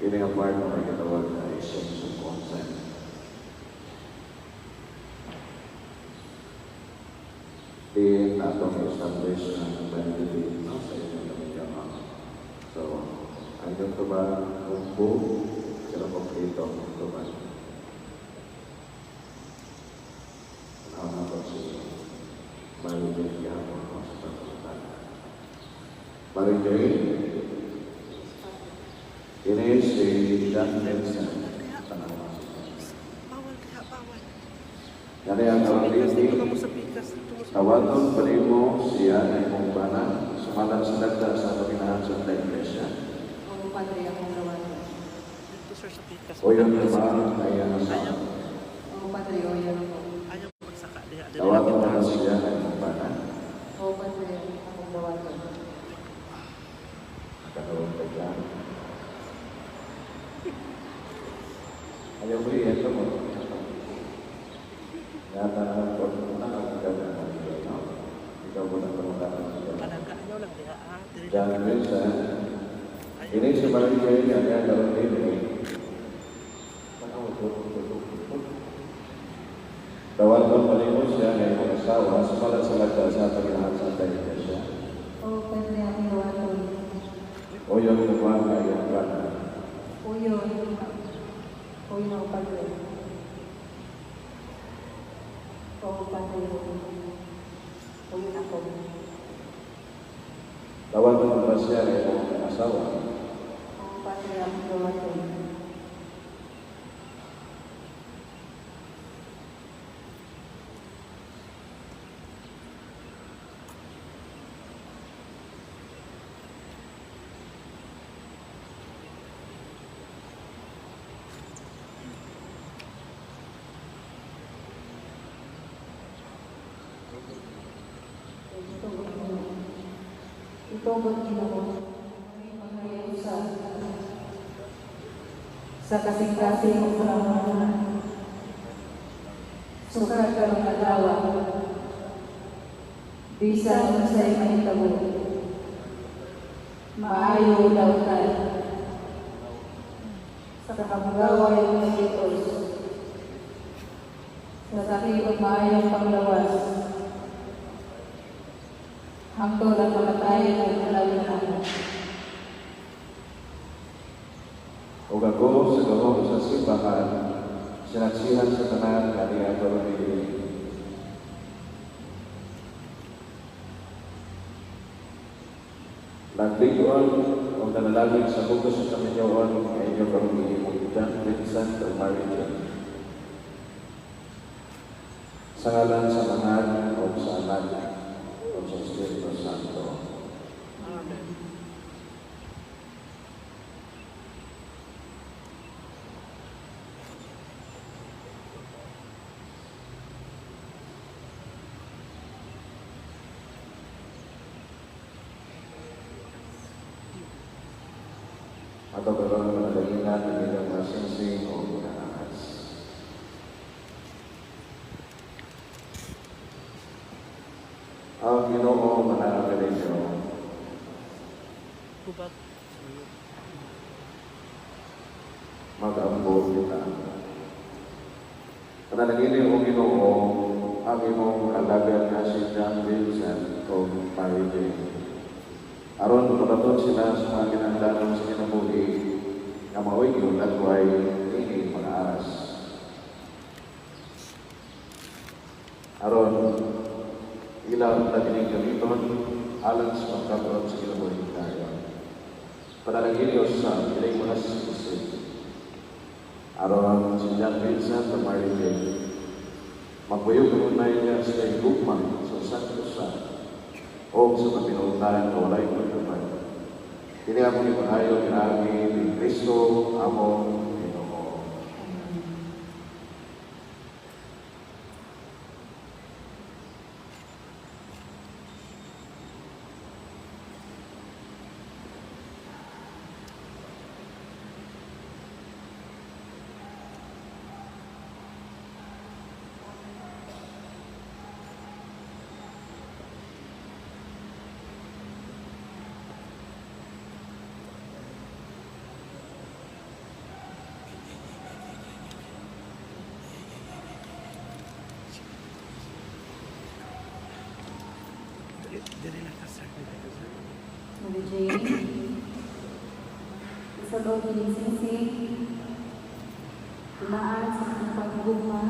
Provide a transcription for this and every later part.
Kini ang part na may gitawag na exchange of consent. Di natong establish ang identity, no, sa inyong pamilya. So, ang inyong tubag, umbo, pero kompleto ang tubag. Ano na po si Mary Jane gihapon, no, sa pagkakutan. Mary Jane, ini si John Vincent. Tanawa si John. Bawal diha, bawal. Kani ang Sa pikas, karong dito ka mo sa pikas. Dito mo sa Tawaton pikas. pa nimo siya na imong bana, sumalang sa dagda sa paminahan sa Iglesia? Oo, Padre, akong dawaton. Dito, sir, sa pikas. O yun ba na iyang asawa? Ayaw, Oo, Padre, o yan ako. ayaw magsaka diha. Dili Tawaton lang mo kita. siya na imong bana? Oo, Padre, akong dawaton. Nakatawag ka dyan. Ayaw mo ito mo. Yata na po na nagkagana no? Ikaw mo na pamatanan siya. Palangga, ayaw lang diha. Ah, dili lang John kita. Vincent, Ayaw. ini si Mary Jane ang iyang karoon din. Tawagon pa nimo siya nga imong asawa, sumalat sa lagda sa paginahan sa Iglesia? Oo, Padre, akong dawaton. O yun naman nga iyang bana? O yun. O yun ako, Padre. Oo, Padre. O yun ako. Tawagon mo ba siya nga imong asawa? Oo, Padre, akong dawaton. Itugot Ginoo. Itugot Ginoo. May sa kasing-kasing ug panahon. Sukad karong adlaw. Bisan unsay mahitabo. Maayo dautan. Sa kamugaway ug gitos. Sa sakit ug maayong panglawas. Hangtod ang kamatayon ug halawin namo. Ug ako sa gahom sa simbahan, sinaksihan sa tanan nga niya karon diri. Naglig-on o nanalangin sa bugos sa kaminyoon nga inyo karon gihimong John Vincent ug Mary Jane. Sa ngalan sa Amahan ug sa Anak ug sa Espiritu Santo. Amen. Ato karon panalanginan ang inyong mga singsing o mga ahas. Ang Ginoo manaa kaninyo. Hubag. Mag-ampo kita. Panalangini, o Ginoo, ang imong alagad nga si John Vincent o Mary Jane. Aron makabaton sila sa mga kinahanglanon sa kinabuhi nga mao'y giulagway niining mga aras. Aron ilang kining gamiton alang sa pagkaroon sa kinabuhi dayon. Panalangini usab ilang mga sisig. Aron si John Vincent o Mary Jane magpuyog kanunay niya sa higugma sa usa ka usa o sa kapinuotan nga walay pagtubad. Kini among ipangayo pinaagi ni Kristo among Ginoo. Diri lang ka, sir. Diri ka, sir. Mary Jane, isulob kining singsing, timaan sa akong paghigugma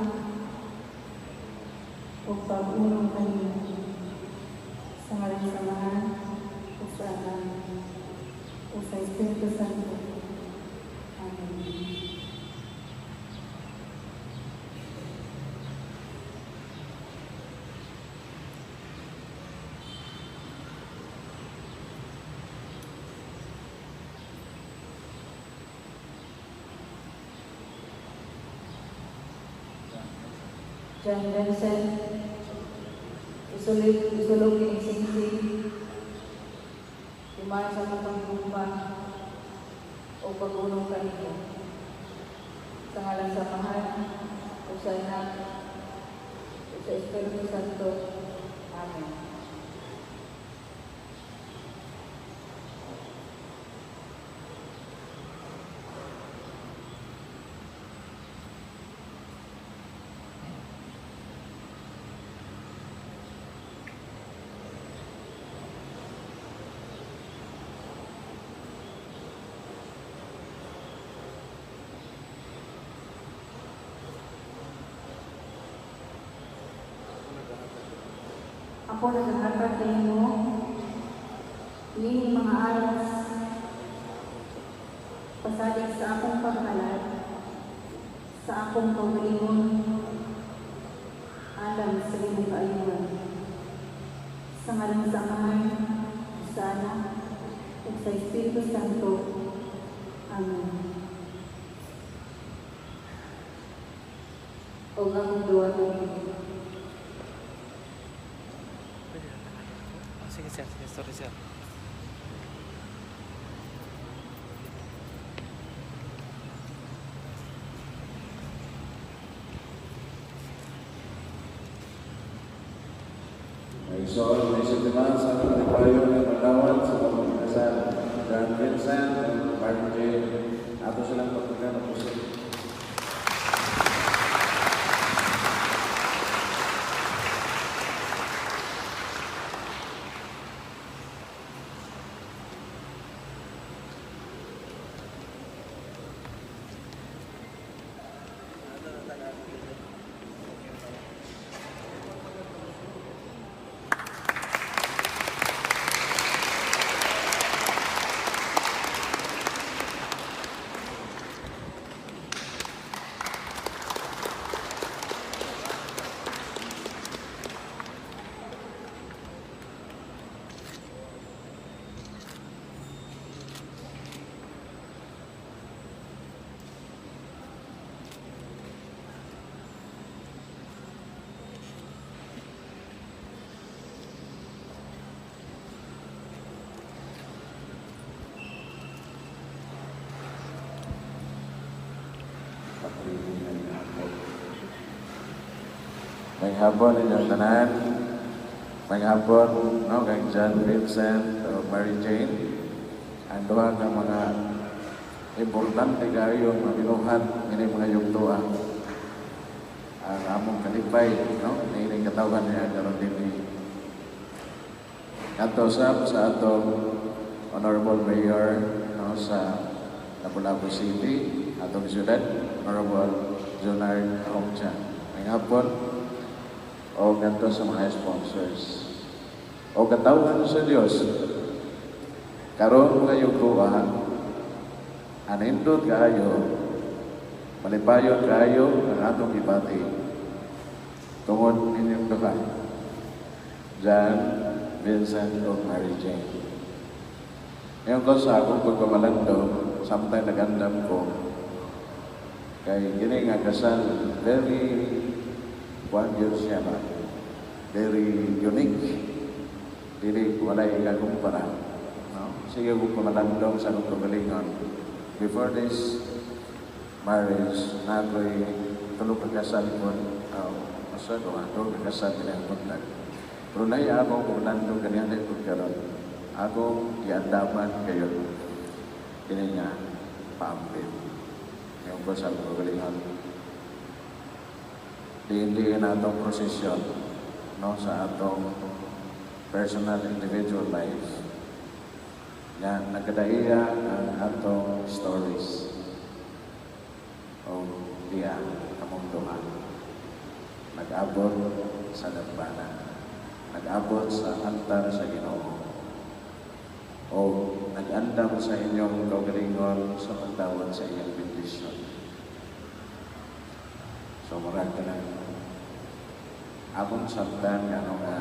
ug pag-unong kanimo. Sa ngalan sa Amahan, ug sa Anak, ug sa Espiritu Santo. Amen. John Vincent, isulog kining singsing, timaan sa akong paghigugma ug pag-unong kanimo. Sa ngalan sa Amahan, ug sa Anak, ug sa Espiritu Santo. Amen. Ako naghahatag kanimo niining mga aras pasalig sa akong paghalad sa akong kaugalingon alang sa imong kaayuhan. Sa ngalan sa Amahan, ug sa Anak, ug sa Espiritu Santo. Amen. Og akong duwaton. Pwede lang tangalan ako. Oh, sige, sir. Sige, sorry, sir. May Sol, may Sitiman, sa kalipayon ng magdawat sa pagkakasal. John Vincent, Mark J. Ato silang pagkakasal. May hapon inyong tanan. May hapon, no, kay John Vincent o Mary Jane. Ang duha ka mga importante kayo mga binuhat ini mga yugtoa. Ang among kalipay, no, niining katawhan niya karon dinhi. Kadto sab sa atong Honorable Mayor, no, sa Lapu-Lapu City, atong siyudad, Honorable Junard Hongchan. May hapon o ngadto sa mga sponsors. O katawhan sa Dios. Karon mga yugtoa, anindot kaayo, malipayon kaayo ang atong gibati. Tungod ninyong duha, John Vincent o Mary Jane. Ngayon ko sa akong pagpamalando, samtang nagandam ko, kay gini nga kasal, very kuan yun siya ba? Very unique. Dili walay ikakumpara. No? Sige kong pamalandong sa akong kagalingon. Before this marriage, na ako'y tulo ka kasal ko, masa ko, tulo ka kasal nila ang buntag. Pero naya akong pamalandong kaniya na ikot karon. Akong giandaman kayo. Kini nga, paambit. Ngayon ko sa akong kagalingon. Diin-diin na atong prosesyon, no, sa atong Personal individual life nga nagkadaiya ang atong stories o diya kamong duha nag-abot sa dambana, nag-abot sa altar sa Ginoo o nag-andam sa inyong kaugalingon sa pagdawat sa iyang bendisyon. So murag ka ng among samtan nga ano nga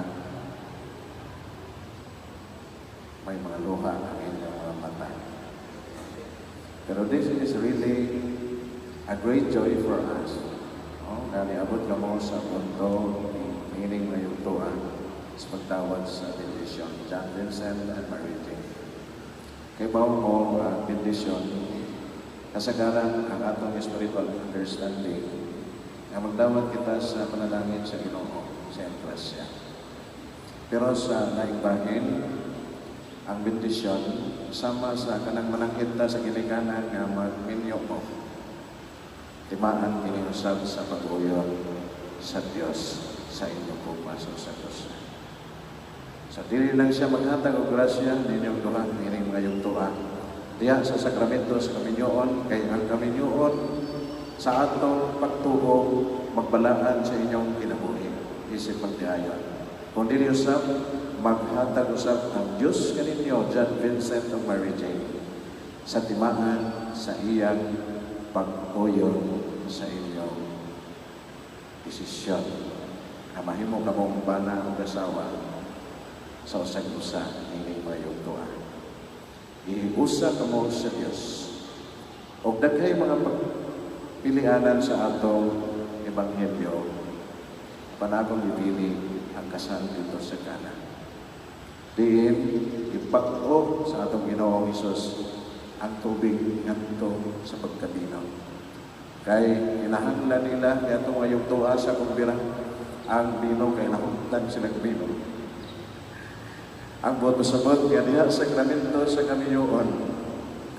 may mga luha ang inyong mga mata. Pero this is really a great joy for us. No? Nga niabot kamo sa punto, meaning na yung tuwa sa pagdawat sa bendisyon. John Vincent and Mary Jane. Kay bawo mo ang bendisyon, kasagaran ang atong spiritual understanding nga magdawat kita sa panalangin sa Ginoo sa iyang grasya. Pero sa laing bahin, ang bendisyon sama sa kanang mananghid ta sa ginikanan nga magminyo mo. Timaan kini usab sa pag-uyon sa Dios sa inyong gugma sa usag usa. Sa dili lang siya maghatag og grasya ninyong duha nining mga yugtoa diha sa sakramento sa kaminyoon, kay ang kaminyoon sa atong pagtuo magbalaan sa inyong kinabuhi isip pagdiayon. Kung dili usab, maghatag usab ang Dios kaninyo, John Vincent ug Mary Jane, sa timaan sa iyang pag-uyon sa inyong desisyon na mahimo kamong bana ug asawa sa usag usa nining mga yugtoa. Gihiusa kamo sa Dios. Og daghay mga pagpilianan sa atong ebanghelyo, panagong gipili ang kasal dito sa Cana. Diin ipag-o sa atong Ginoong Hesus ang tubig ngadto sa pagkabino. Kay kinahanglan nila kay atong mga yugtoa sa kumbira ang bino kay nahumtan silang bino. Ang buot pasabot nga diha sa sakramento sa kaminyoon,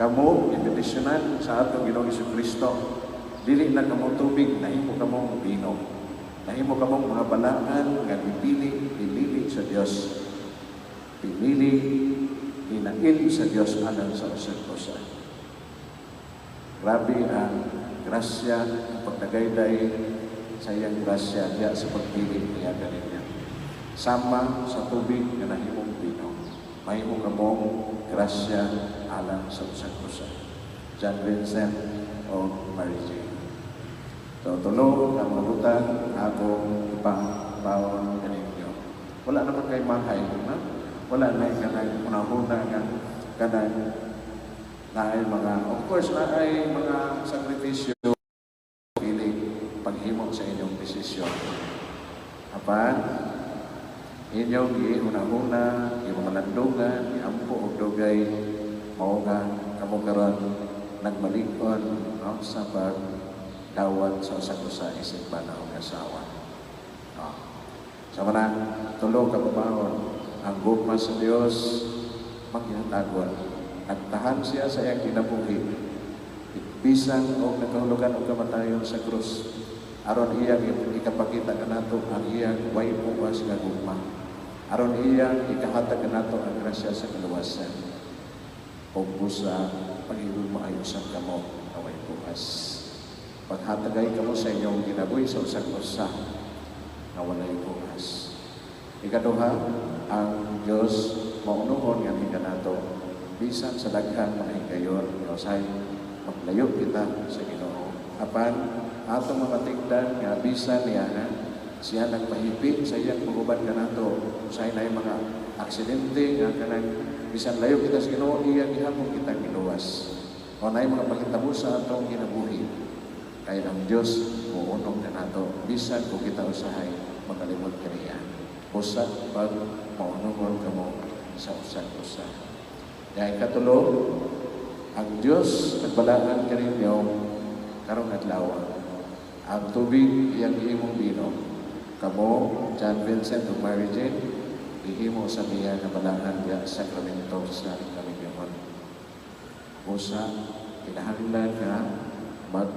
kamo ibendisyonan sa atong Ginoong Kristo. Dili na kamo tubig, nahimo kamong bino. Nahimo kamong mga balaan nga gipili, pinili sa Dios. Pinili, hinail sa Dios alang sa usag usa. Grabe ang grasya, ang pagdagayday sa iyang grasya diya sa pagpili niya kaninyo. Sama sa tubig nga nahimong bino, mahimo kamong grasya alang sa usag usa. John Vincent o Mary Jane. So, tulo ang mga butang akong ipabaon kaninyo. Wala naman kay mahay, na? Wala na kanang unahuna nga kanang naay mga, of course, naay mga sakripisyo pili paghimo sa inyong desisyon. Apan, inyong giunahuna, gimalandungan, giampo og dugay, mao nga kamo karon nagmalig-on, no, sa pagdawat sa usag usa isip bana og asawa. No. Sa mana, tulo ka pabaon, ang gugma sa Dios maghihatagon. Nagtahan siya sa iyang kinabuhi. Bisan og nagkahulugan og kamatayon sa krus, aron iyang ikapakita kanato ang iyang way puwas nga gugma. Aron iyang ikahatag kanato ang grasya sa kaluwasan. Ug busa pag-ibig maayo sa kamo nga way puwas. Paghatagay kamo sa inyong kinabuhi sa usag usa nga walay puwas. Ikaduha, ang Dios maunuhon nga kanato bisan sa daghang mga higayon nga usahay maglayo kita sa Ginoo. Apan atong mga tigdan nga bisan niya na siya nagpahipi sa iyang pag-uban kanato, usahay na mga aksidente nga kanang bisan layo kita sa Ginoo, iya gihapon kita giluwas. O naay mga panghitabo sa atong kinabuhi, kay ang Dios muunong kanato bisan kung kita usahay makalimot kaniya. Usa pag maunongon kamo sa usag-usa. Dahil katulo, ang Dios nagbalaan kaninyo karong adlaw. Ang tubig iyang gihimong bino. Kamo, John Vincent ug Mary Jane, gihimo sa niya nga balaan diha sa sakramento sa kaminyoon. Usa kinahanglan nga mag